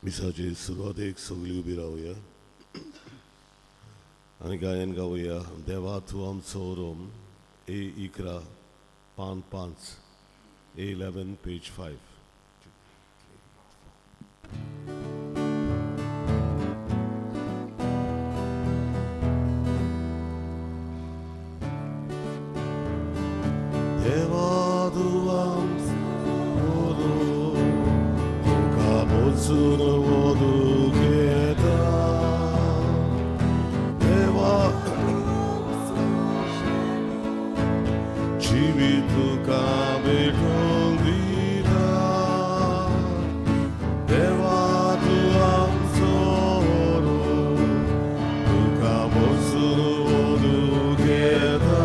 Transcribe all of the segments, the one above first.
मिसाचे सुरवातेक सगळीं उबी रावया आनी गायन गावया. देवा तूं आमचो रोम, ए 11 पान 5, A 11 page 5. देवा तूं आमचो रोम, तुका वचून वदूंक येता. देवा, जिवीत तुका भेटोवन दिता. देवा तूं आमचो रोम, तुका वचून वदूंक येता.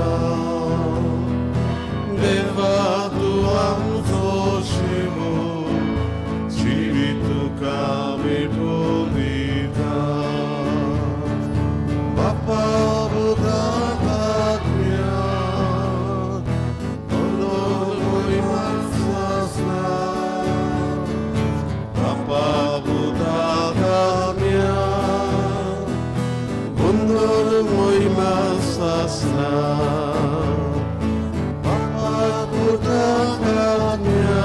देवा तूं आमचो शिवो, जिवीत तुका भेटोवन दिता. बापा, पुता, आत्म्या, बापा, पुता, आत्म्या, वंदन मोहिमा सासना. बापा, पुता, आत्म्या,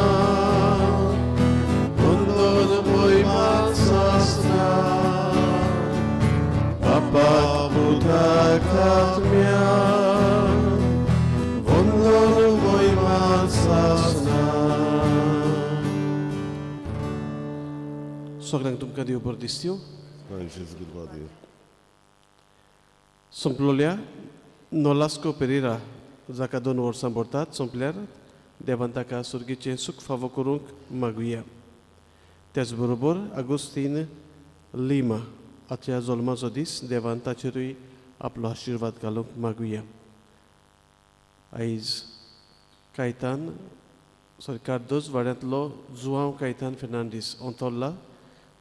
वंदन मोहिमा सासना. बापा, पुता, आत्म्या, वंदन मोहिमा सासना. सगळ्यांक तुमकां देव बरें दिसत्यो. जेजू देव. सोंपलोल्या नोलास्को पेरेरा, जाका 2 वर्सां भरतात, सोंपल्यार देवान ताका सुर्गीचें सूख फावो करूंक मागुया. त्याच बरोबर आगोस्तीन लिमा हाच्या जल्माचो दीस, देवान ताचेरूय आपलो आशिर्वाद घालूंक मागुया. आयज कायतान सॉरी कार्दोज वाड्यांतलो जुआंव कायतान फेर्नांडीस अंतोल्ला.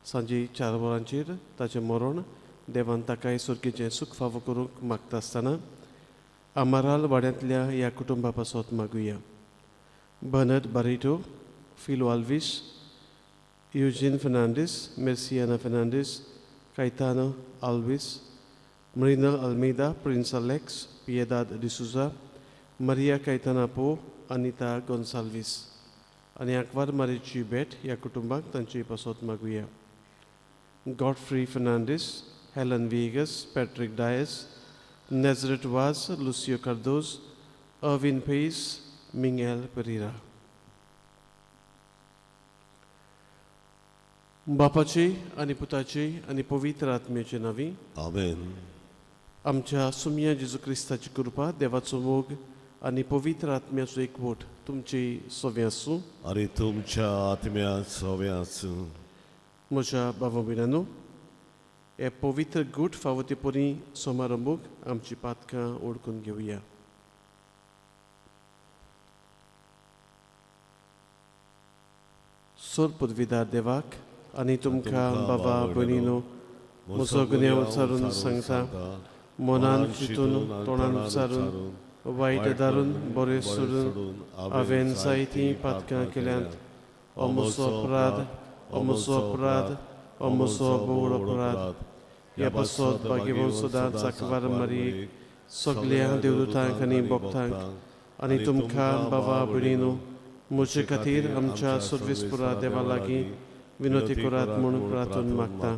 सांजे 4 वरांचेर ताचें मरण, देवान ताकाय सुर्गीचें सूख फावो करूंक मागता आसतना आमाराल वाड्यांतल्या ह्या कुटुंबा पासत मागुया. Bernard Barreto, Philo Alves, Eugene Fernandes, Merciana Fernandes, Caetano Alves, Mrinal Almeida, Prince Alex, Piedade D'Souza, Maria Caetana पो, अनिता गोन्साल्वीस आनी आंकवार मारीची भेट ह्या कुटुंबाक तांचे पासत मागुया. Godfrey Fernandes, Helen Viegas, Patrick Dias, Nazareth Vaz, Lucio Cardoz, Irwin Paes, Mingel Pereira. बापाचे आनी पुताचे आनी पवित्र आत्म्याचे नांवी. आमेन. आमच्या सुमया जेजू क्रिस्ताची कृपा, देवाचो मोग आनी पवित्र आत्म्याचो एकवट तुमची सोवे आसूं. आनी तुमच्या आत्म्या सोवे आसूं. म्हज्या बाबा भयणांनो, हे पवित्र गूट फावो ते परी समारंभूक आमची पातकां ओळखून घेवया. सोर पदवीदार देवाक आनी तुमकां बाबा भयणीनो म्हजो गुन्यांव उचारून सांगता. मनान चिंतून, तोंडान उचारून, वायट दारून, बरें सोडून हांवें जायतीं पातकां केल्यांत. हो म्हजो अपराध, हो म्हजो अपराध, हो म्हजो भोव अपराध. ह्या पासत भाग्यवंत सदांच आंकवार मारयेक, सगल्या देवदूतांक आनी भक्तांक आनी तुमकां बाबा भयणीनो म्हजे खातीर आमच्या सर्वेस्पुरा देवा लागीं विनोती करात म्हूण प्रार्थून मागता.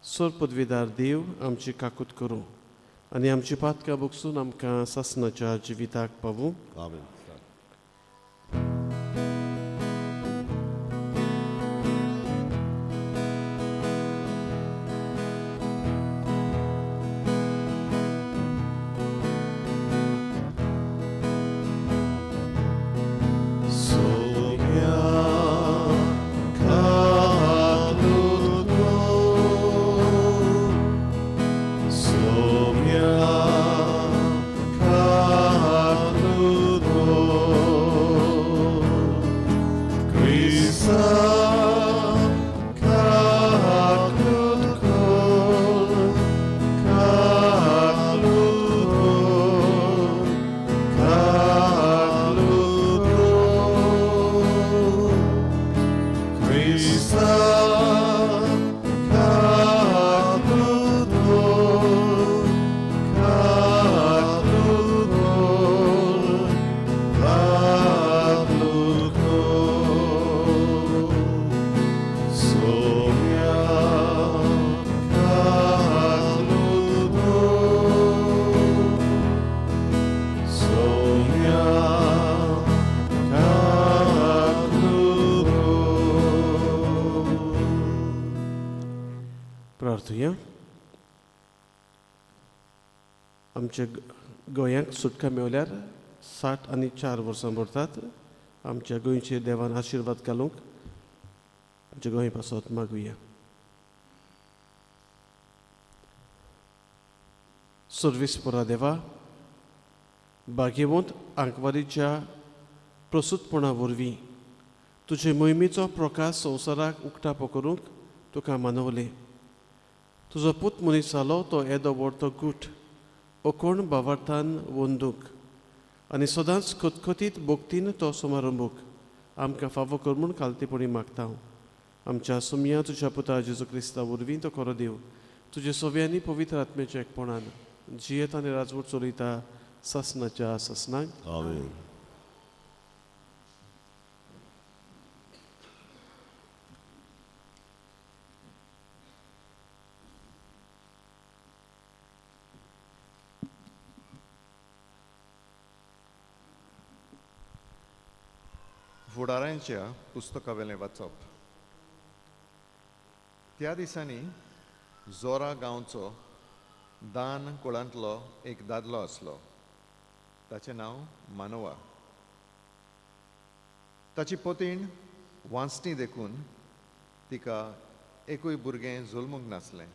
सोर पदवीदार देव आमची काकूत करूं आनी आमची पातकां भोगसून आमकां सासनाच्या जिविताक पावूं. आमेन. सोम्या काकूत, सोम्या काकूत. प्रार्थुया. आमच्या गोंयांक सुटका मेवल्यार 64 वर्सां भरतात. आमच्या गोंयचेर देवान आशिर्वाद घालूंक आमच्या गोंय पासत मागुया. सर्वेस्पोरा देवा, भाग्यवंत आंकवारीच्या प्रसूतपणा वरवीं तुजे मोहिमेचो प्रकाश संवसाराक उक्तापो करूंक तुका मानवलें. तुजो पूत मनीस जालो तो येदो व्हड गूट ओकोण बावार्थान वंदूंक आनी सदांच खतखतीत भक्तीन तो समारंभूक आमकां फावो कर म्हूण खालतीपणी मागता हांव. आमच्या सुमया तुज्या पुता जेजू क्रिस्ता वरवीं तो खरो देव तुजे सव्यांनी पवित्र आत्म्याच्या एकपणान जियेत आनी राजवट चलयता सासनाच्या सासनाक. आमेन. फुडारांच्या पुस्तकावेलें वाचप. त्या दिसांनी जोरा गांवचो दान कुळांतलो एक दादलो आसलो. ताचें नांव मानवा. ताची पतीण वांचणी देखून तिका एकूय भुरगें जल्मूंक नासलें.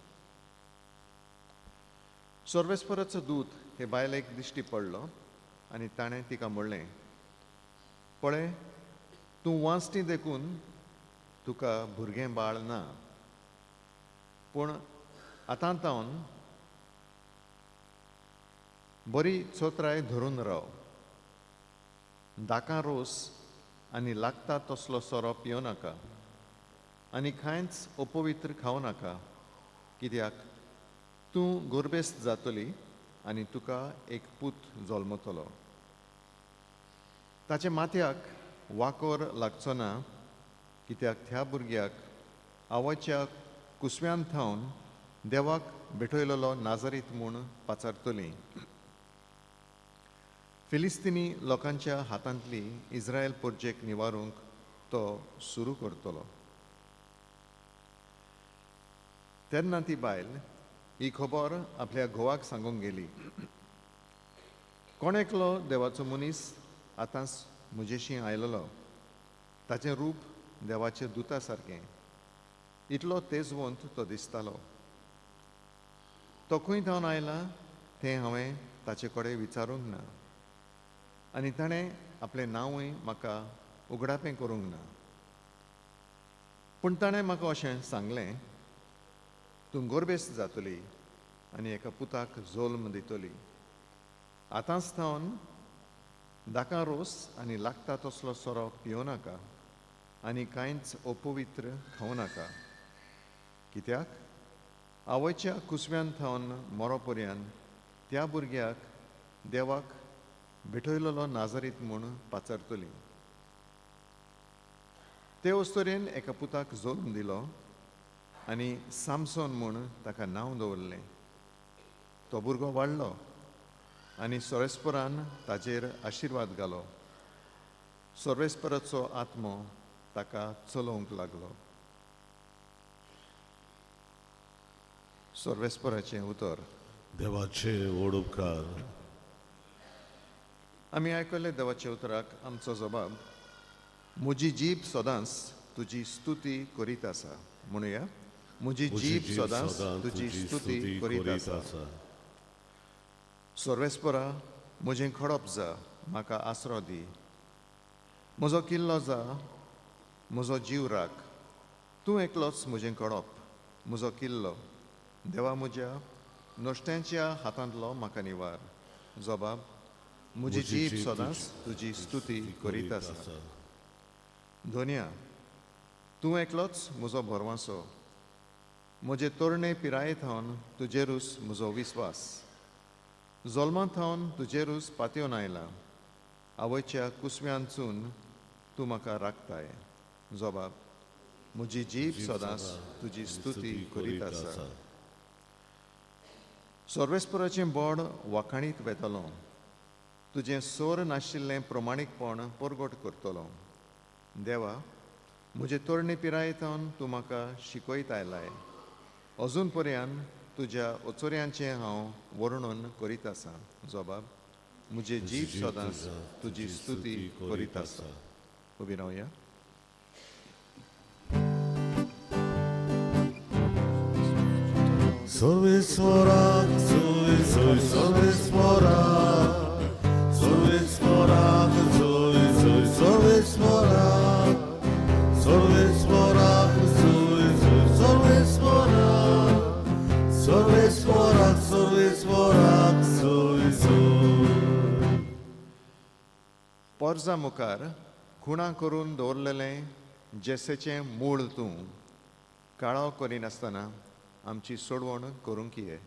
सर्वेस्पराचो दूत हे बायलेक दिश्टी पडलो आनी ताणें तिका म्हणलें, पळय, तूं वांचटी देखून तुका भुरगें बाळ ना, पूण आतां तावन बरी चोत्राय धरून राव. दाकां रोस आनी लागता तसलो सोरो पियो नाका आनी कांयच अपवित्र खावं नाका, कित्याक तूं गोरबेस्त जातली आनी तुका एक पूत जल्मतलो. ताचे माथ्याक वाकोर लागचो ना, कित्याक त्या भुरग्याक आवयच्या कुसव्यान थावन देवाक भेटयलेलो नाजरीत म्हूण पाचारतली. फिलिस्तिनी लोकांच्या हातांतली इस्रायल पोरजेक निवारूंक तो सुरू करतलो. तेन्ना ती बायल ही खबर आपल्या घोवाक सांगूंक गेली. कोण एकलो देवाचो मनीस आतांच म्हजेशी आयलेलो. ताचें रूप देवाच्या दुता सारकें, इतलो तेजवंत तो दिसतालो. तो खंय धांवन आयला तें हांवें ताचे कडेन विचारूंक ना आनी ताणें आपलें नांवूय म्हाका उगडापें करूंक ना. पूण ताणें म्हाका अशें सांगलें, तूं गोरबेस्त जातली आनी एका पुताक जल्म दितली. आतांच थावन दाकां रोस आनी लागता तसलो सोरो पियो नाका आनी कांयच अपवित्र खावं नाका, कित्याक आवयच्या कुसव्यान थावन मरो पर्यंत त्या भुरग्याक देवाक भेटयलेलो नाजरीत म्हूण पाचारतली. ते अस्तुरेन एका पुताक जल्म दिलो आनी सामसोन म्हूण ताका नांव दवरलें. तो भुरगो वाडलो आनी सर्वेस्परान ताचेर आशिर्वाद घालो. सर्वेस्पराचो आत्मो ताका चलोवंक लागलो. सर्वेस्पराचें उतर. देवाचे व्हड उपकार. आमी आयकल्ले देवाच्या उतराक आमचो जबाब, म्हजी जीब सदांच तुजी स्तुती करीत आसा. म्हणुया, म्हजी जीब सदांच तुजी स्तुती करीत आसा. सर्वेस्परा, म्हजें खडप जा, म्हाका आसरो दी. म्हजो किल्लो जा, म्हजो जीव राख. तूं एकलोच म्हजें खडप, म्हजो किल्लो. देवा म्हज्या नश्ट्यांच्या हातांतलो म्हाका निवार. जबाब, म्हजी जीब सदांच तुजी स्तुती करीत आसा. धोन्या, तूं एकलोच म्हजो भरवांसो. म्हजे तरणे पिराये थावन तुजेरूच म्हजो विस्वास. जल्मा थावन तुजेरूच पातयेवन आयला. आवयच्या कुसव्यानसून तूं म्हाका राखताय. जबाब, म्हजी जीब सदांच तुजी स्तुती करीत आसा. सर्वेस्पराचें बोड वाखाणीत वेतलो. तुजें सोर नाशिल्लें प्रमाणीकपण परगट करतलो. देवा, म्हजे तरणे पिराये थावन तूं म्हाका शिकयत आयलाय. अजून पर्यंत तुज्या ओचोऱ्यांचें हांव वर्णन करीत आसा. जोबाब, म्हजे जीव सदांच तुजी स्तुती करीत आसा. उबी रावया. सर्वेस्वराक जोय जोय सर्वेस्वराक, सर्वेस्वराक जोय जोय सर्वेस्वराक, सर्वेस्वराक जोय जोय सर्वेस्वराक, सर्वेस्वराक सर्वेस्वराक जोय जोय. पोरजा मुखार खुणा करून दवरलेलें जेसेचें मूळ तूं काळो करिनासतना आमची सोडवण करूंक ये.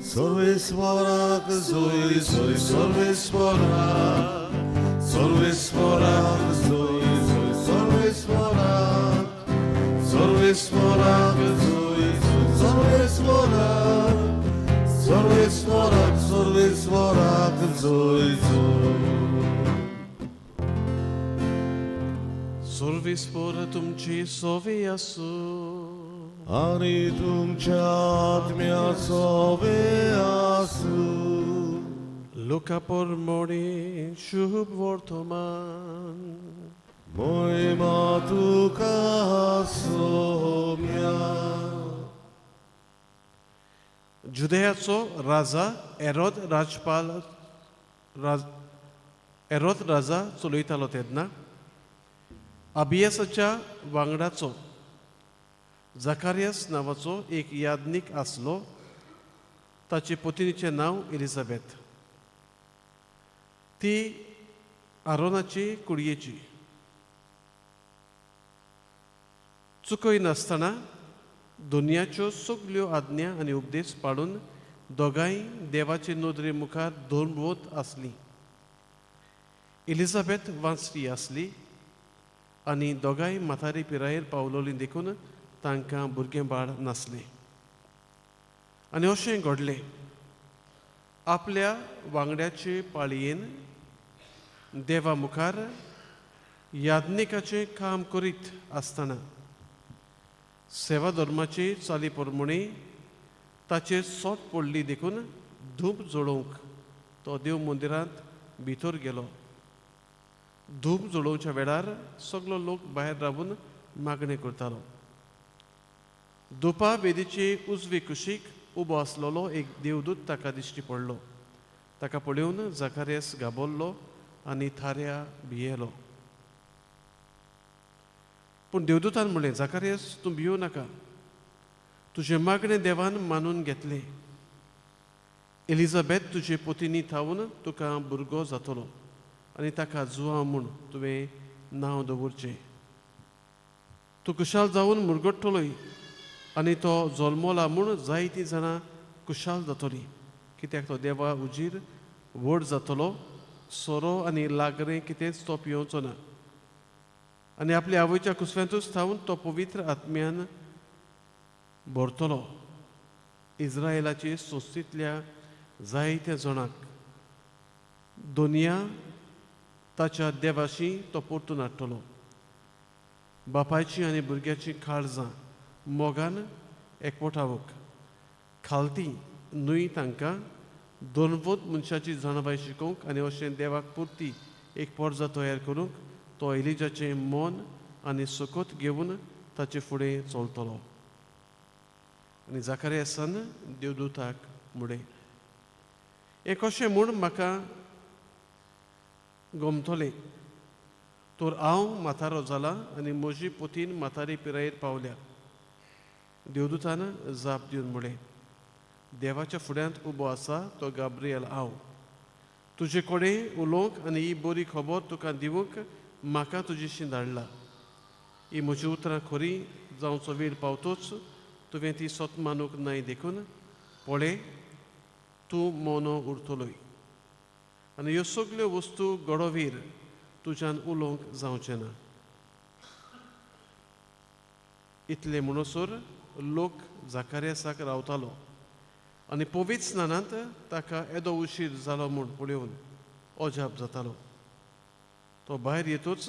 सर्वेस्वराक जोय जोय सर्वेस्वराक, सर्वेस्वराक जोय जोय सर्वेस्वराक, सर्वेस्वराक जोय जोय सर्वेस्वराक, सर्वेस्वराक सर्वेस्वराक जोय जोय. सर्वेस्पर तुमची सोवे आसूं. आनी तुमच्या आत्म्याचो वे आसूं. लुका पोरमोणी शुभ वर्तमान. मोहिमा तुका सोम्या. जुदेयाचो राजा एरोद राजपाल राज एरोद राजा चलयतालो तेन्ना अबियासाच्या वांगडाचो जाकारियस नांवाचो एक याज्ञीक आसलो. ताचे पत्नीचें नांव एलिझाबेथ. ती आरोनाची कुडयेची. चुकय नासतना दुनियाच्यो सगल्यो आज्ञा आनी उपदेश पाळून दोगांय देवाचे नदरे मुखार धर्मवत आसलीं. एलिझाबेथ वांचली आसली आनी दोगांय म्हातारी पिरायेर पावलोली देखून तांकां भुरगें बाळ नासलें. आनी अशें घडलें, आपल्या वांगड्याचे पाळयेन देवा मुखार याज्ञिकाचें काम करीत आसतना सेवा धर्माची चाली प्रमाणे ताचेर सोट पडली देखून धूप जळोवंक तो देव मंदिरांत भितर गेलो. धूप जळोवच्या वेळार सगलो लोक भायर रावून मागणें करतालो. धुपा वेदीचे उजवे कुशीक उबो आसलेलो एक देवदूत ताका दिश्टी पडलो. ताका पळोवन जाकारियस घाबरलो आनी थाऱ्या भियेलो. पूण देवदूतान म्हणलें, जाकारियस, तूं भियों नाका, तुजें मागणें देवान मानून घेतलें. एलिझाबेथ तुजे पोतीनी थावन तुका भुरगो जातलो आनी ताका जुआ म्हूण तुवें नांव दवरचें. तूं खुशाल जावन मुरगट्टलोय आनी तो जल्मला म्हूण जायतीं जाणां खुशाल जातलीं, कित्याक तो देवा उजीर व्हड जातलो. सोरो आनी लागरें कितेंच तो पियोवचो ना आनी आपल्या आवयच्या कुसव्यांतूच थावन तो पवित्र आत्म्यान भरतलो. इस्रायलाचे संस्थेंतल्या जायत्या जाणांक दुनिया ताच्या देवाशी तो परतून हाडटलो. बापायची आनी भुरग्याची काळजां मोगान एकवटावंक खालती न्हय तांकां दोनवत मनशाची जाणवाय शिकोवंक आनी अशें देवाक पुरती एक पोरजा तयार करूंक तो एलिजाचें मन आनी सुकोत घेवन ताचे फुडें चलतलो. आनी जाकारियासान देवदूताक म्हणलें, हें कशें म्हूण म्हाका गमतलें, तर हांव म्हातारो जाला आनी म्हजी पोतीन म्हातारी पिरायेर पावल्या. देवदूतान जाप दिवन म्हणलें, देवाच्या फुड्यांत उबो आसा तो गाब्रियल हांव. तुजे कडेन उलोवंक आनी ही बरी खबर तुका दिवंक म्हाका तुजेशी धाडला. ही म्हजी उतरां खरी जावचो वेळ पावतोच तुवें ती सत मानूंक नाय देखून पळय तूं मोनो उरतलोय आनी ह्यो सगल्यो वस्तू गोडोवीर तुज्यान उलोवंक जावचें ना. इतलें म्हणसर लोक जाकारियासाक रावतालो आनी पवित्र स्नानांत ताका येदो उशीर जालो म्हूण पळोवन अजाप जातालो. तो भायर येतूच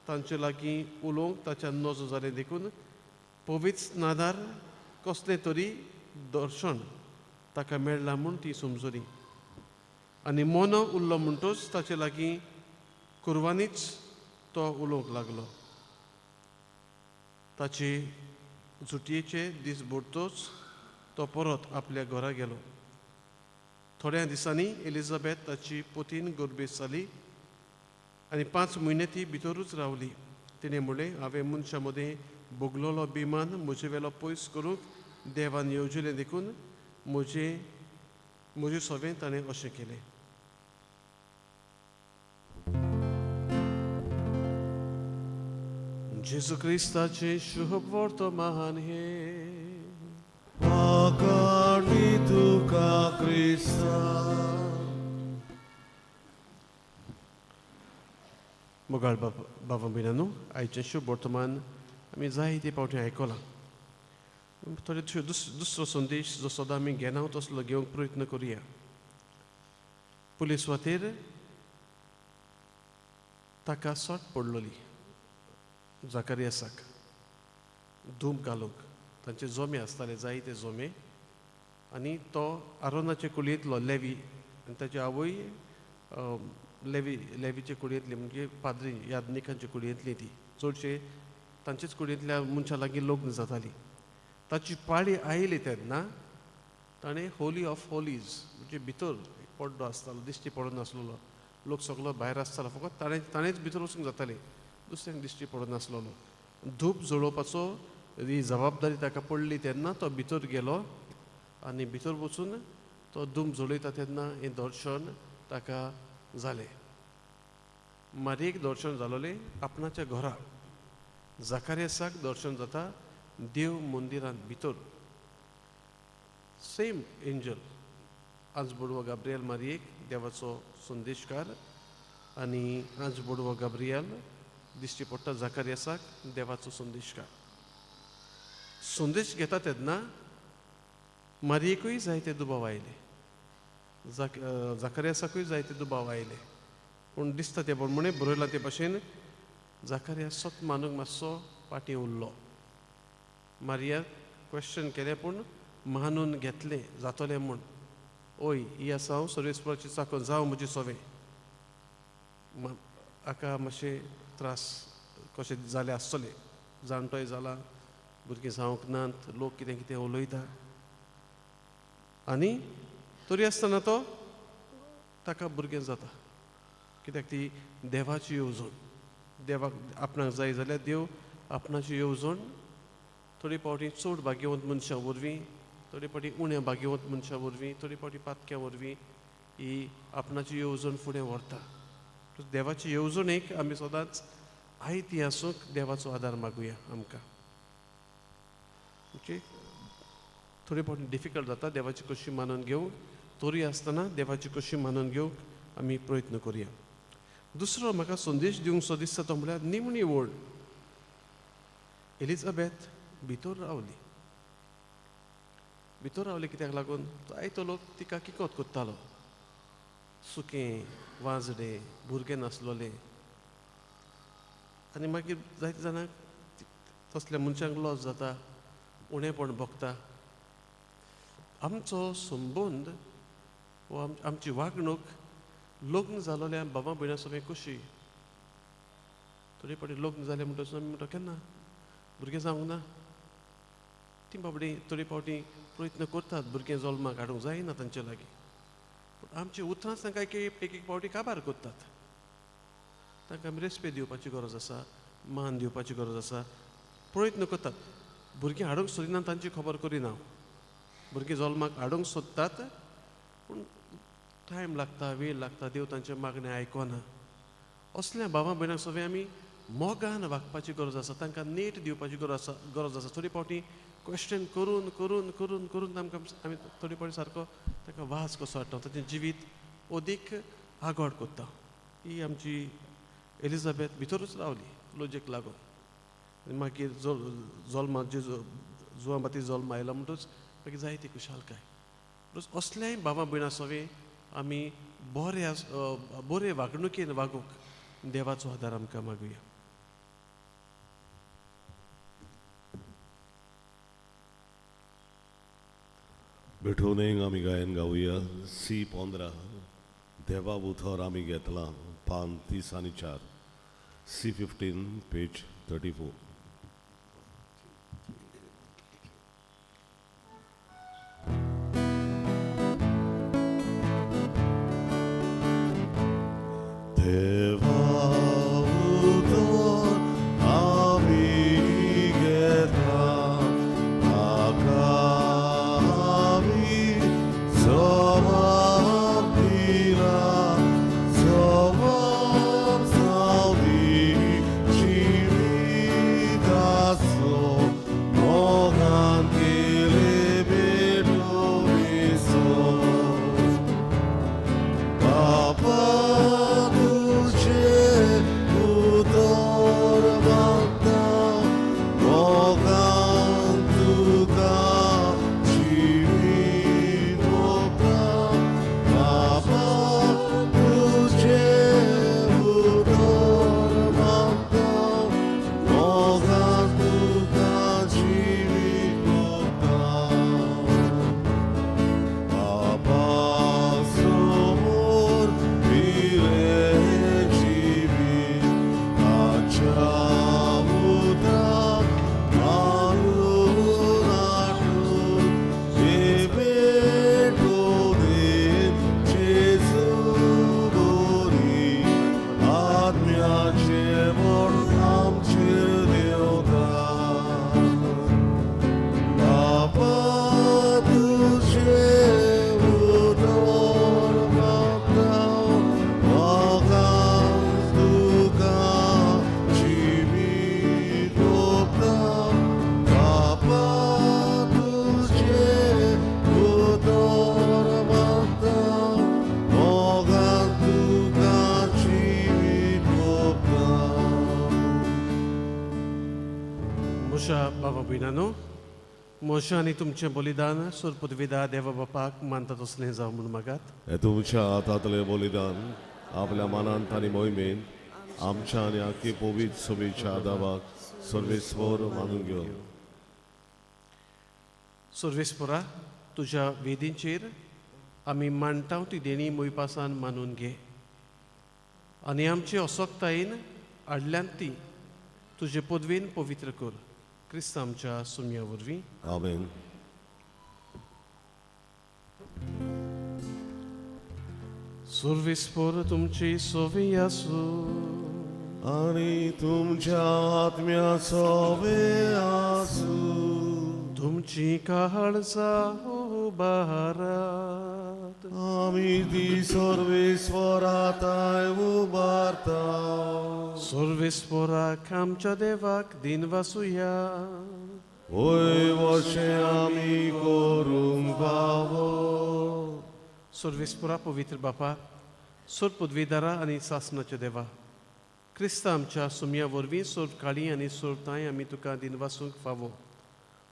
तांचे लागीं उलोवंक ताच्यान नजो जालें देखून पवित्र नादार कसलें तरी दर्शन ताका मेळ्ळां म्हूण ती समजली. आनी मोनो उरलो म्हणटच ताचे लागीं कुरवांनीच तो उलोवंक लागलो. ताचे झुटयेचे दीस भरतोच तो परत आपल्या घरा गेलो. थोड्या दिसांनी एलिझाबेथ ताची पोतीन गर्भेस्त जाली आनी 5 म्हयने ती भितरूच रावली. तिणें म्हणलें, हांवें मनशां मदें भोगलोलो बिमान म्हजे वेलो पयस करूंक देवान येवजिलें देखून म्हजे म्हजे सवें ताणें अशें केलें. जेजू क्रिस्ताचें शुभ वर्तमान हें. वाखाणी तुका क्रिस्ता. मोगाळ बाबा भयणांनो, आयचें शुभ वर्तमान आमी जायते फावटी आयकलां. थोडे दुसरो संदेश जो सदां आमी घेना तसलो घेवंक प्रयत्न करुया. पुलीस वाटेर ताका सट पडलोली जाकारियासाक धूम घालूंक. तांचे जोमे आसताले, जायते जोमे, आनी तो आरोनाचे कुळयेंतलो लेवी आनी ताची आवय लेवी लेवीचे कुळयेंतली, म्हणजे पाद्री यादनिकांचे कुळयेंतली. ती चडशे तांचेच कुळयेंतल्या मनशां लागीं लग्न जाताली. ताची पाळी आयली तेन्ना ताणें होली ऑफ होलीज म्हणजे भितर एक पड्डो आसतालो, दिश्टी पडनासलेलो, लोक सगलो भायर आसतालो, फकत ताणेंच भितर वचूंक जातालें, दुसऱ्यांक दिश्टी पडनासलेलो. धूप जळोवपाचो ही जबाबदारी ताका पडली तेन्ना तो भितर गेलो आनी भितर वचून तो धूप जळयता तेन्ना हें दर्शन ताका जालें. मारयेक दर्शन जालोलें आपणाच्या घरा, जाकारियासाक दर्शन जाता देव मंदिरांत भितर. सेम एंजल आज बोडवो गाब्रियल मारयेक देवाचो संदेशकार आनी आज बोडवो गाब्रियल दिश्टी पडटा जाकारियासाक देवाचो संदेशकार. संदेश घेता तेन्ना मारयेकूय जायते दुबाव आयले, जाकारियासाकूय जायते दुबाव आयले, पूण दिसता ते प्रमाणे बरयलां ते भाशेन जाकारियास सत मानूंक मातसो फाटीं उरलो. मारिया क्वेश्चन केलें पूण मानून घेतलें जातलें म्हूण. ओय ही आसा हांव सर्वेस्पराची चाकून जावं म्हजी सवे. हाका मातशें त्रास कशें जाले आसतले, जाणटोय जाला, भुरगीं जावंक नात, लोक कितें कितें उलयता, आनी तरी आसतना तो ताका भुरगें जाता. कित्याक ती देवाची येवजण, देवाक आपणाक जाय जाल्यार देव आपणाची येवजण थोडी फावटी चड भाग्यवंत मनशां वरवीं, थोडी फावटी उण्या भाग्यवंत मनशां वरवीं, थोडी फावटी पातक्या वरवीं ही आपणाची येवजण फुडें व्हरता. देवाची येवजणेक आमी सदांच आयती आसूंक देवाचो आदार मागुया आमकां. म्हणजे थोडी फावटी डिफिकल्ट जाता देवाची कशी मानून घेवंक, तरी आसतना देवाची कशी मानून घेवंक आमी प्रयत्न करुया. दुसरो म्हाका संदेश दिवंक सो दिसता तो म्हळ्यार निमणी ओळ. एलिझाबेथ भितर रावली. भितर रावली कित्याक लागून जायतो लोक तिका किकोत करतालो, सुकें वाजडें भुरगें नासलोलें, आनी मागीर जायते जाणांक तसल्या मनशांक लॉस जाता, उणेपण भोगता. आमचो संबंद वा आमची वागणूक लग्न जालोल्या बाबा भयणा सगळें कशी. थोडे फावटी लग्न जालें म्हणटच आमी म्हणटा केन्ना भुरगें जावंक ना, ती बाबडी थोडे फावटी प्रयत्न करतात भुरगें जल्माक हाडूंक जायना तांचे लागीं, पूण आमची उतरांच तांकां एक एक फावटी काबार करतात. तांकां आमी रेस्पेद दिवपाची गरज आसा, मान दिवपाची गरज आसा. प्रयत्न करतात, भुरगीं हाडूंक सोदिना तांची खबर करिना, भुरगीं जल्माक हाडूंक सोदतात पूण टायम लागता, वेळ लागता, देव तांचे मागणें आयकना. असल्या बाबा भयणांक सगळें आमी मोगान वागपाची गरज आसा, तांकां नेट दिवपाची गरज आसा. थोडी फावटी क्वेश्चन करून करून करून करून आमकां आमी थोडी फावटी सारको तांकां वाज कसो हाडटा, तांचें जिवीत अदीक आगोड करता. ही आमची एलिझाबेथ भितरूच रावली लजेक लागून. आनी मागीर जल्मा जुवां बाती जल्म आयला म्हणटच मागीर जायती खुशालकाय. असल्याय बाबा भयणां सगळें आमी बरे बरे वागणुकेन वागूंक देवाचो आदार आमकां मागुया. भेटून आमी गायन गावया सी 15 देवा उथर आमी घेतला पान 30 आनी 4 सी 15 पेज 34. देवा उतर आमी घेतला ताका आमी जबाब दिला जबाब जावनी जिविताचो मोगान केले भेटोवेचो. बापा तुझे उतर मागता मोगान तुका जिवीत ओंपता. बापा तुझे उतर मागता मोगान तुका जिवीत ओंपता. बापा समोर दिलें जिवीत ताच्या उतराक मानून आटून हे भेटोवन जेजू बरी आत्म्याचें बळ आमचेर देंवता. बापा तुझे उतर मागता मोगान तुका जिवीत ओंपता. बापा तुझे उतर मागता मोगान तुका जिवीत ओंपता. म्हज्या बाबा भयणांनो, म्हजें आनी तुमचें बलिदान सोरपदविदा देवा बापाक मानता तसलें जावं म्हूण मागात. हे तुमच्या हातांतलें बलिदान आपल्या मनांत आनी मोहिमेन आमच्या आनी आखी पवित्र सभेच्या आदाबाक सर्वेस्वर मानून घेवन. सर्वेस्परा, तुज्या वेदींचेर आमी मांडटा ती देणी मोयपासान मानून घे आनी आमचे असक्तायेन हाडल्यात ती तुजे पदवेन पवित्र कर, क्रिस्त आमच्या सुमया वरवीं. आमेन. सर्वेस्पर तुमची सोवी आसूं. आनी तुमच्या आत्म्या सोवे आसूं. तुमची काळजां उबारात. आमी ती सर्वेस्वराताय उबारता. सर्वेस्पराक आमच्या देवाक दिन वासुया. वय वशें आमी करूंक फावो. सर्वेस्परा, पवित्र बापा, सोर पदवीदारा आनी सासनाच्या देवा, क्रिस्त आमच्या सुमया वरवीं सोर काळी आनी सोर तांय आमी तुका दिन वासूंक फावो.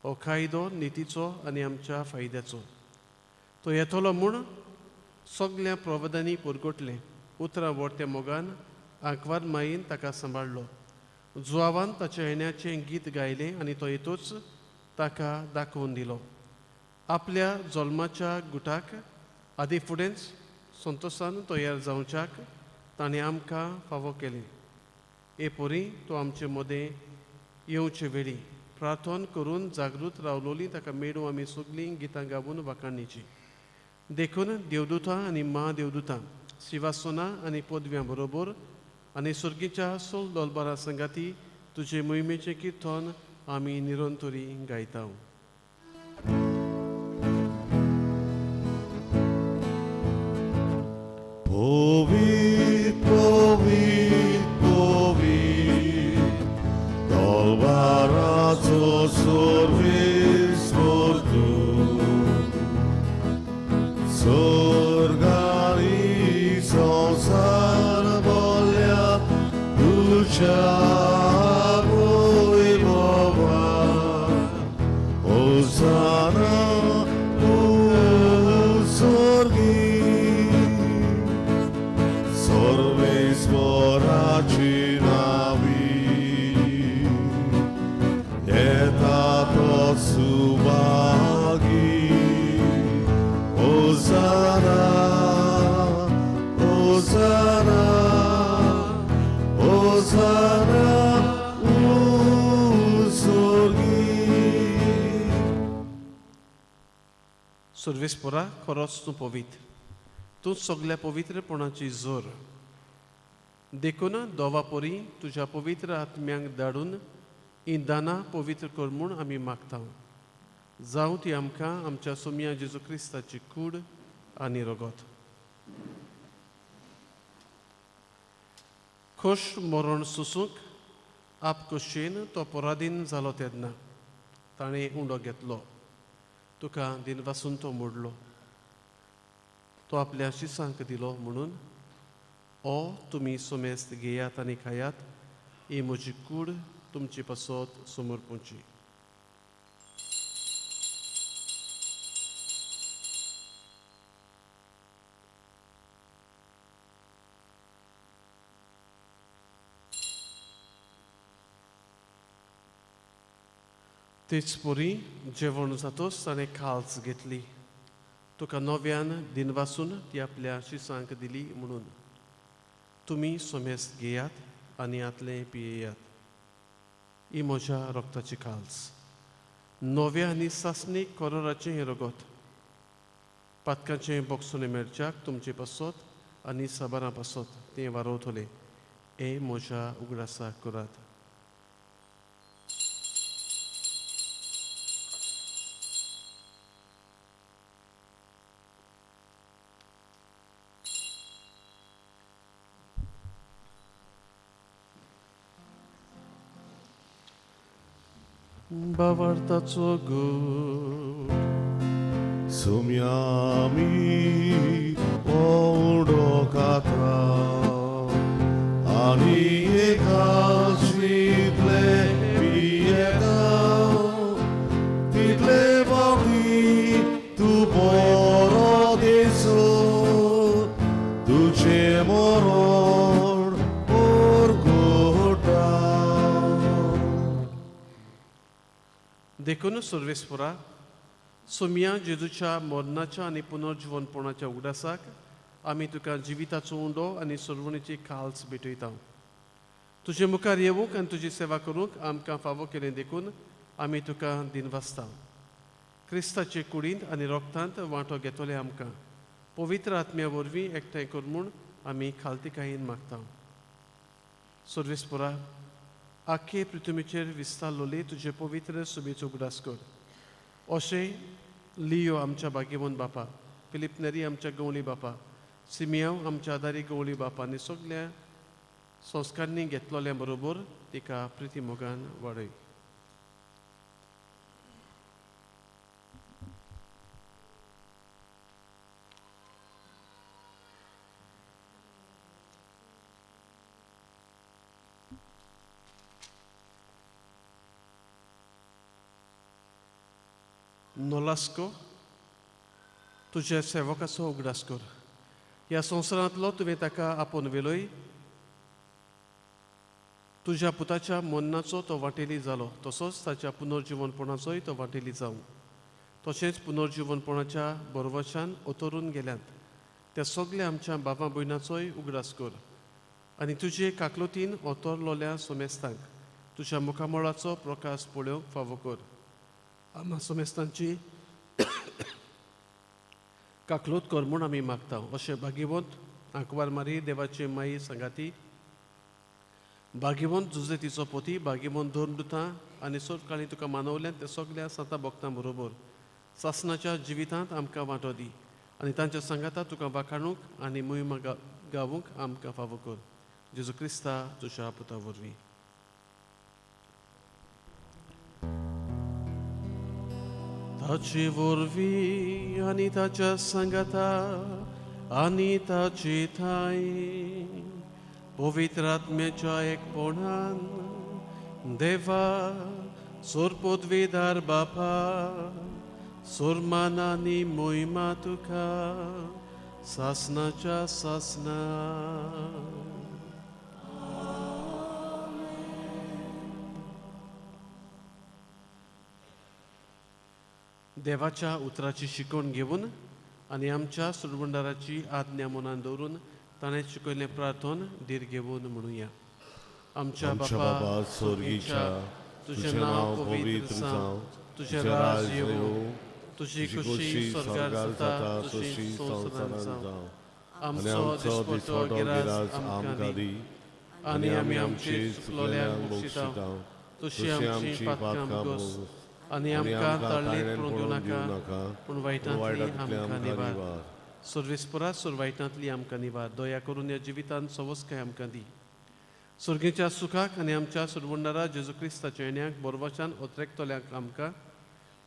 हो कायदो नितीचो आनी आमच्या फायद्याचो. तो येतलो म्हूण सगल्या प्रवदांनी पुरगोटलें उतरां व्हडत्या मोगान आंकवार मायेन ताका सांबाळ्ळो. जुआवान ताच्या येण्याचें गीत गायलें आनी तो येतूच ताका दाखोवन दिलो. आपल्या जल्माच्या गुटाक आदी फुडेंच संतोशान तयार जावच्याक ताणें आमकां फावो केलें. हे पोरी तो आमचे मदें येवचे वेळी प्रार्थन करून जागृत रावलोली ताका मेळूं आमी सगळीं गितां गावून वाखाणीची. देखून देवदूतां आनी महादेवदूतां, शिवासनां आनी पदव्यां बरोबर आनी सर्गीच्या सोल दोलबारा संगाती तुजे मोहिमेचें किर्तन आमी निरंतरी गायता. पवित्र पवित्र पवित्र दलबाराचो सर्वेस्पर तूं, स्वर्ग आनी संवसार भरल्या तुज्या वैभवान. होसाना स्वर्गी, सर्वेस्वराची नावी येता तो सुभागी. Hosanna, Hosanna, उस्वर्गी. सर्वेस्पोरा खरोच तूं पवित्र, तूं सगल्या पवित्रपणाची जोर. देखून दोवा परी तुज्या पवित्र आत्म्यांक धाडून हीं दानां पवित्र कर म्हूण आमी मागता. जावं ती आमकां आमच्या सोमया जेजू क्रिस्ताची कूड आनी रगत. खोश मरण सोसूंक आपकोशेन तो पराधीन जालो तेन्ना ताणें उंडो घेतलो, तुका दिनवासून तो मोडलो, तो आपल्या शिसांक दिलो म्हणून, ओ तुमी सोमेस्त घेयात आनी खायात, ही म्हजी कूड तुमची पासत समर्पूची. तेच परी जेवण जातोच ताणें खाल्स घेतली, तुका नव्यान दिनवासून ती आपल्या शिसांक दिली म्हणून, तुमी सोमेस्त घेयात आनी आतलें पियेयात, ही म्हज्या रक्ताची खाल्स, नव्या आनी सासणीक करोराचें हें रगत, पातकाचें बोगसणें मेळच्याक तुमचे पासत आनी साबारां पासत तें वारोवतलें, हें म्हज्या उगडासाक करात. बावार्थाचो गूट. सोम्यामी ओडो खाता आनी एकाशितले पियेता तितले फावटी तूं बरो देसो तुजें मरण परगटा. देखून सर्वेस्पोरा सोमया जेजूच्या मरणाच्या आनी पुनर्जिवनपणाच्या उगडासाक आमी तुका जिविताचो उंडो आनी सर्वणीची खाल्स भेटयता. तुजे मुखार येवंक आनी तुजी सेवा करूंक आमकां फावो केलें देखून आमी तुका दिनवासता. क्रिस्ताचे कुडींत आनी रोगतांत वांटो घेतले आमकां पवित्र आत्म्या वरवीं एकठांय कर म्हूण आमी खालतिकायेन मागता. सर्वेस्पोरा आख्खे पृथ्वीचेर विस्तारलोले तुजे पवित्र सुबेचो उगडास कर. अशें लियो आमच्या भाग्यवंत बापा, फिलीप नेरी आमच्या गवळी बापा, सिमियांव आमच्या आदारी गवळी बापा आनी सगल्या संस्कारांनी घेतलोल्या बरोबर तिका प्रिती मोगान वाडय. नोलास्को तुज्या सेवकाचो उगडास कर. ह्या संवसारांतलो तुवें ताका आपोवन व्हेलोय, तुज्या पुताच्या मरणाचो तो वांटेली जालो, तसोच ताच्या पुनर्जिवनपणाचोय तो वांटेली जावं. तशेंच पुनर्जिवनपणाच्या बरवशान ओतरून गेल्यात त्या सगल्या आमच्या बाबा भयणाचोय उगडास कर आनी तुजे काकलोतीन ओतरलोल्या सोमेस्तांक तुज्या मुखामळाचो प्रकाश पळोवंक फावो कर. आमा सोमेस्तांची काकलोत कर म्हूण आमी मागता. अशें भाग्यवंत आंकवार मारी देवाचे माई सांगाती, भाग्यवंत जुजे तिचो पोती, भाग्यवंत धर्मदुतां आनी सोदकाळी तुका मानवल्यात त्या सगल्या सांता भक्तां बरोबर सासनाच्या जिवितांत आमकां वांटो दी आनी तांच्या सांगाता तुका वाखाणूंक आनी मोहिमा गावूंक आमकां फावो कर. जेजू क्रिस्ता तुज्या पुता वरवीं. ताचे वरवीं आनी ताच्या सांगाता आनी ताचे ठांय पवित्र आत्म्याच्या एकपणान देवा सोरपोदवेदार बापा सोरमान आनी मोहिमा तुका सासनाच्या सासना. देवाच्या उतराची शिकवण घेवन आनी आमच्या सुरबंडाराची आज्ञा मनान दवरून ताणें शिकयल्लें प्रार्थन धीर घेवन म्हणुया. आमच्या आमच्या बापा बाबा स्वर्गीच्या, तुजें नांव पवित्र जावं, तुजें राज येवं, तुजी खुशी स्वर्गार जाता तशी संवसारांत जावं. आनी आमचो आमचो दिसपट्टो दिसवडो गिरास गिरास आमकां आमकां दी दी आनी आमी आमची चुकलोल्यांक बक्षिता बक्षिता तशी तशी आमची पातकां भोगस आनी आनी आमकां आमकां ताळणेंत ताळणेंत पडूंक पडूंक दिवं दिवं नाका, नाका, पूण पूण वायटांतली वायटांतली आमकां आमकां निवार. निवार. सर्वेस्परा सोर वायटांतली आमकां निवार. दया करून ह्या जिवितांत सवस्काय आमकां दी. सर्गेच्या सुखाक आनी आमच्या सुरवंडारा जेजू क्रिस्ताच्या येण्याक बोरवाच्यान ओत्रेकतल्यांक आमकां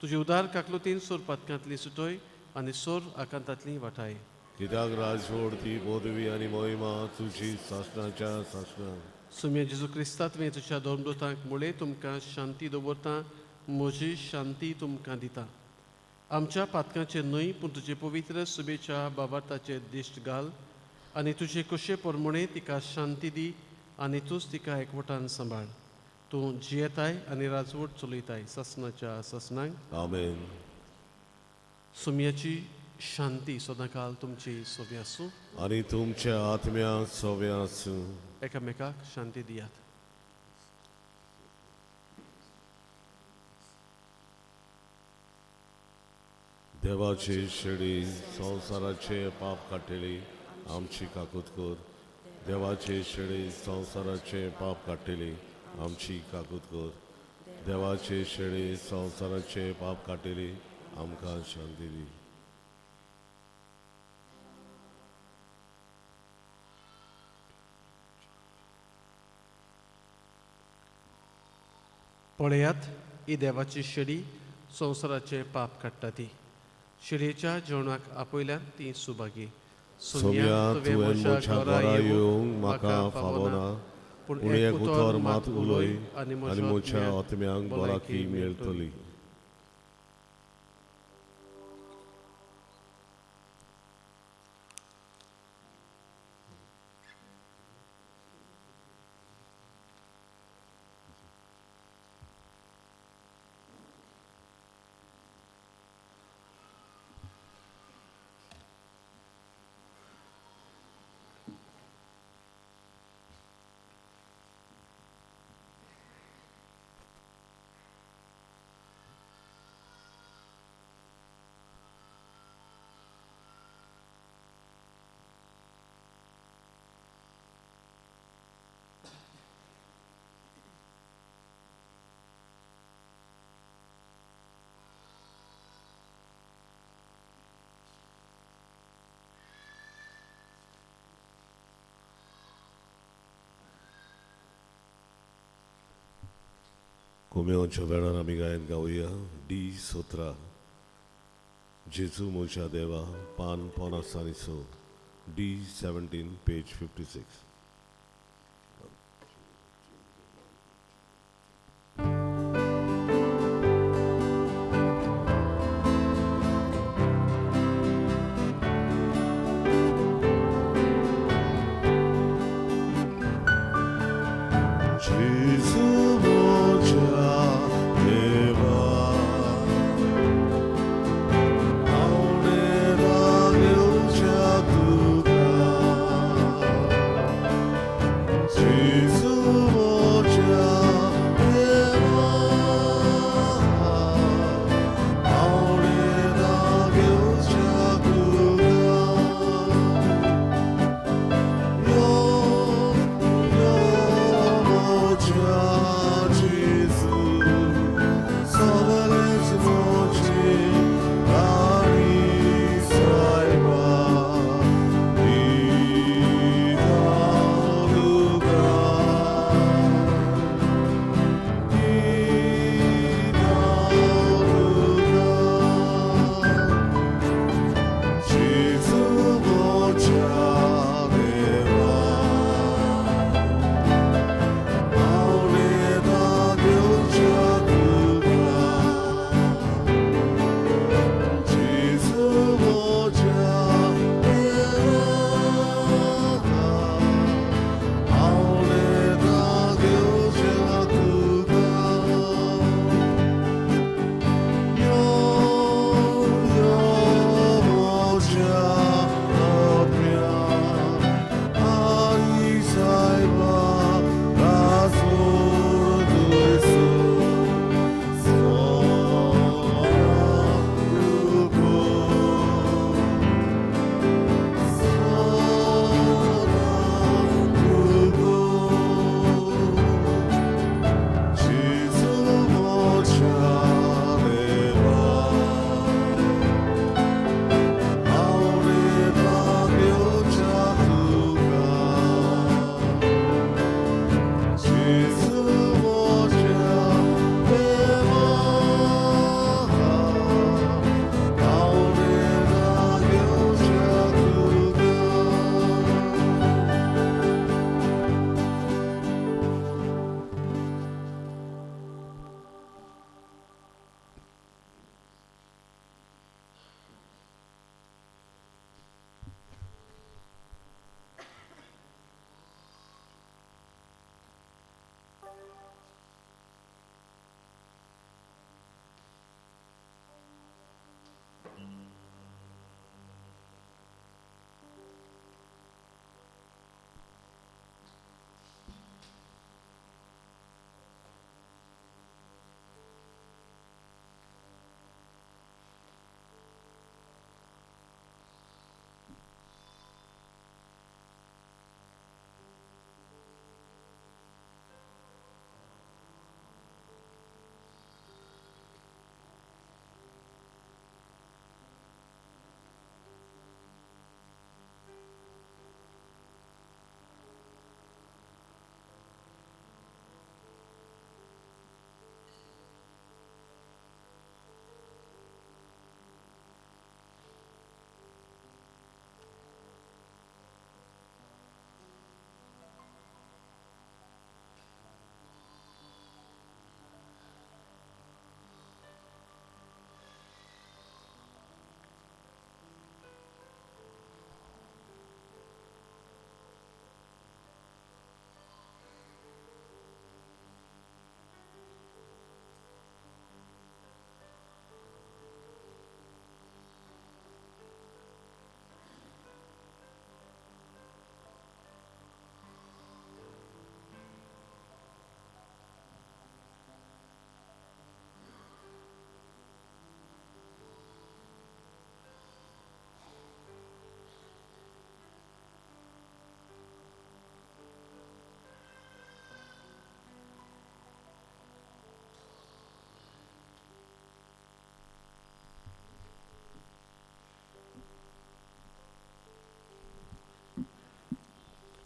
तुजी उदार काकलुतीन सोर पातकांतली सुटय आनी सोर आकांतांतली वाटाय. कित्याक राजवड ती पदवी आनी मोहिमा तुजी सासणाच्या सासणाक. सुम्या जेजू क्रिस्ता, तुवें तुज्या धर्मदूतांक मुळे तुमकां शांती दवरता, म्हजी शांती तुमकां दिता. आमच्या पातकांचेर न्हय पूण तुजे पवित्र सुबेच्या बाबार्थाचेर दिश्ट घाल आनी तुजे कुशे प्रमाणे तिका शांती दी आनी तूंच तिका एकवटान सांबाळ. तूं जियेताय आनी राजवट चलयताय सासणाच्या सासणाक. आमेन. सुम्याची शांती सदांकाल तुमची सोबी आसूं. आनी तुमच्या आत्म्या सोबे आसूं. एकामेकाक शांती दियात. देवाची शेळी संवसाराचे पाप काडटली आमची काकूत कर. देवाची शेळी संवसाराचे पाप काडटली आमची काकूत कर. देवाची शेळी संवसाराचे पाप काडटली आमकां शांती दी. पळयात, ही देवाची शेळी संवसाराचे पाप काडटा. ती शेळयेच्या जेवणाक आपयल्यान ती सुभागी. सोम्या, तुवें म्हज्या घरा येवंक म्हाका फावना, पूण एक उतर मात उलय आनी म्हज्या आत्म्यांक बराकी मेळटली. कोम्योच्या वेळार आमी गायन गावया डी 17 जेजू म्हज्या देवा, पान 50 आनी 6, डी 17 पेज 56. जेजू म्हज्या देवा, हांव नेरा घेवच्या तुका,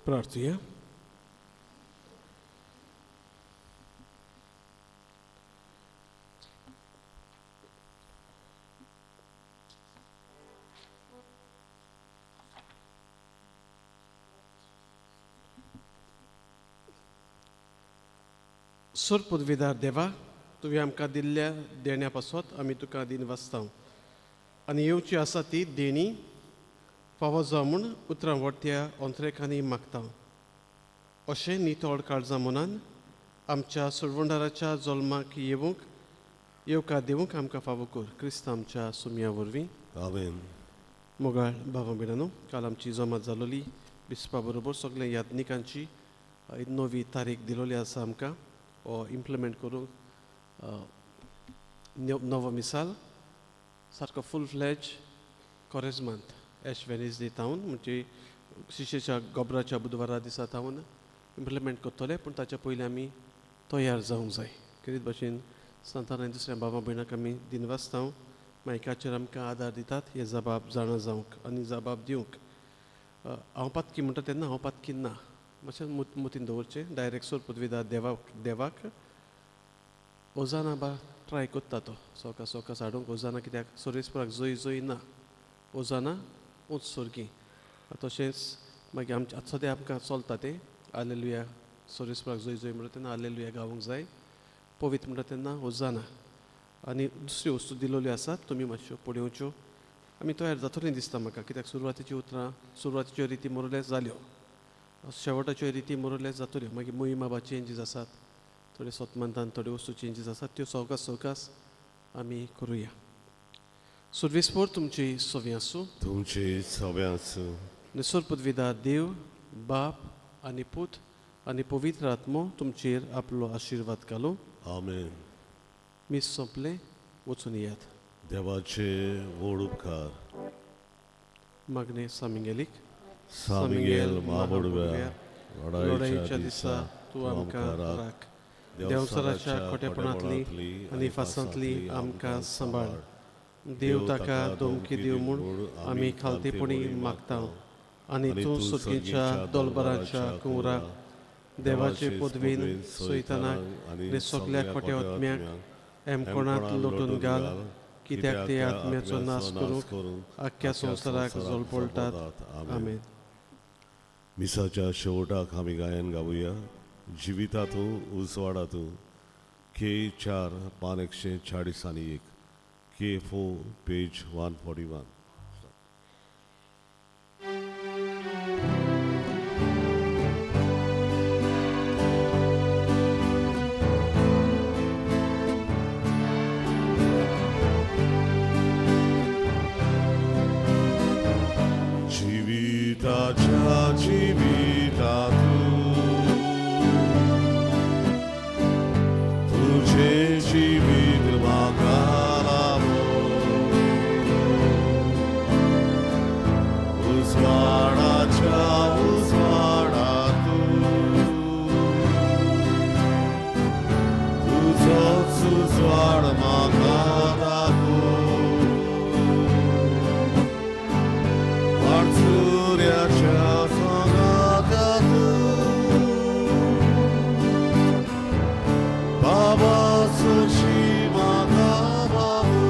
प्रार्थुया. सोर पदवीदार देवा, तुवें आमकां दिल्ल्या देण्या पासत आमी तुका दिन वाचता आनी येवची आसा ती देणी फावो जावं म्हूण उतरां वरत्या अंतरेखांनी मागता. अशें नितळ काळजां मनान आमच्या सुरवंडाराच्या जल्माक येवंक येवकार दिवंक आमकां फावो कर, क्रिस्त आमच्या सुमया वरवीं. आमेन. मोगाळ भावा भयणांनो, काल आमची जमात जालोली बिस्पा बरोबर सगल्या याज्ञिकांची नवी तारीख दिलोली आसा आमकां ओ इम्प्लिमेंट करूंक. नवो मिसाल सारको फूल फ्लॅज कोरेज मंथ एश वेनेसडे थावन, म्हणजे शिशेच्या गोबराच्या बुधवारा दिसा थावन इम्प्लिमेंट करतले. पूण ताच्या पयलीं आमी तयार जावंक जाय. खेरीत भाशेन सांतान आनी दुसऱ्या बाबा भयणाक आमी दिनवासता, मायकाचेर आमकां आदार दितात हे जबाब जाणा जावंक आनी जबाब दिवंक. हांव पातकी म्हणटा तेन्ना हांव पातकी ना, मातशें मतीन दवरचें. डायरेक्ट सोर पदवीदार देवाक ओजाना बा ट्राय करता तो सोका सोकास हाडूंक. ओजाना कित्याक सोरेस्पराक जंय जंय ना, ओजाना उंच सोरगी. तशेंच मागीर आमचे आतां सद्या आमकां चलता तें आलेलुया, सोरेस्पराक जंय जंय म्हणटा तेन्ना आलेलुया गावूंक जाय, पवित्र म्हणटा तेन्ना ओजाना. आनी दुसऱ्यो वस्तू दिलोल्यो आसात, तुमी मातश्यो पळोवच्यो. आमी तयार जातलीं दिसता म्हाका, कित्याक सुरवातीच्यो उतरां सुरवातीच्यो रिती मोरले जाल्यो, शेवटाच्यो रिती मोरले जातल्यो. मागीर मोहिमा चेंजीस आसात, थोडे सोतमंतान थोड्यो वस्तू चेंजीस आसात, त्यो सवकास सवकास आमी करुया. सुर्वेस्पोर तुमची सवी आसूं, तुमचे सवे आसूं. निसर पदवीदार देव बाप आनी पूत आनी पवित्र आत्मो तुमचेर आपलो आशिर्वाद घालूं. आमेन. मीस सोंपलें, वचून येयात. देवाचे व्हड उपकार. मागणें सामिंगेलीक. सामिगेल म्हाबडव्या, लढाईच्या दिसा तूं आमकां राख, देवसराच्या खोटेपणांतली आनी फासांतली आमकां सांबाळ. देव ताका धमकी दिव म्हूण आमी खालतेपणी मागता आनी तूं सुर्गीच्या दोलबराच्या कुंवराक देवाचे पदवीन सोयतानाक आनी सगल्या खोट्या आत्म्याक एमकोणांत लोटून घाल, कित्याक ते आत्म्याचो नाश करूंक आख्ख्या संवसाराक जळपळटात. आमेन. मिसाच्या शेवटाक आमी गायन गावया जिवितातूं उजवाडातूं, के 4 पान 141, के 4 पेज 141. जिविताच्या जिवितातूं तुझे जिवीत म्हाका लाभो, उजवाडाच्या उजवाडातूं तुजोच उजवाड म्हाका दाखो, वाटसुऱ्याच्या सांगातातूं बाबा सुशी म्हाका बाबू,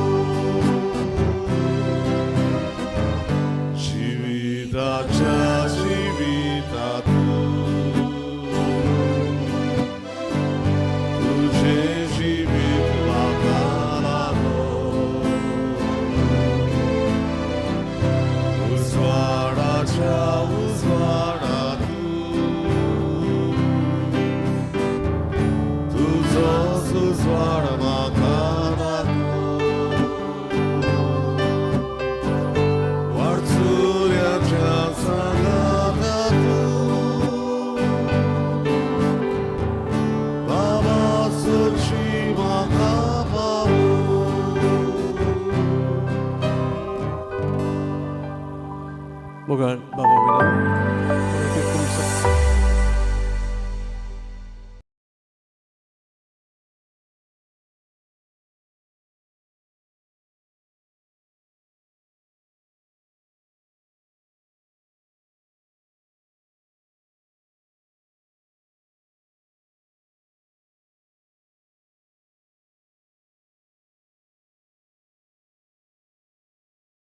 जिविताच्या जिवितातूं तुझें जिवीत म्हाका लागो, उजवाडाच्या उजवाडातूं तुजोच उजवाड म्हाका दाखो, वाटसुऱ्याच्या सांगातातूं बाबा सुशी म्हाका पावो. मोगाळ बाबा भयणांनो.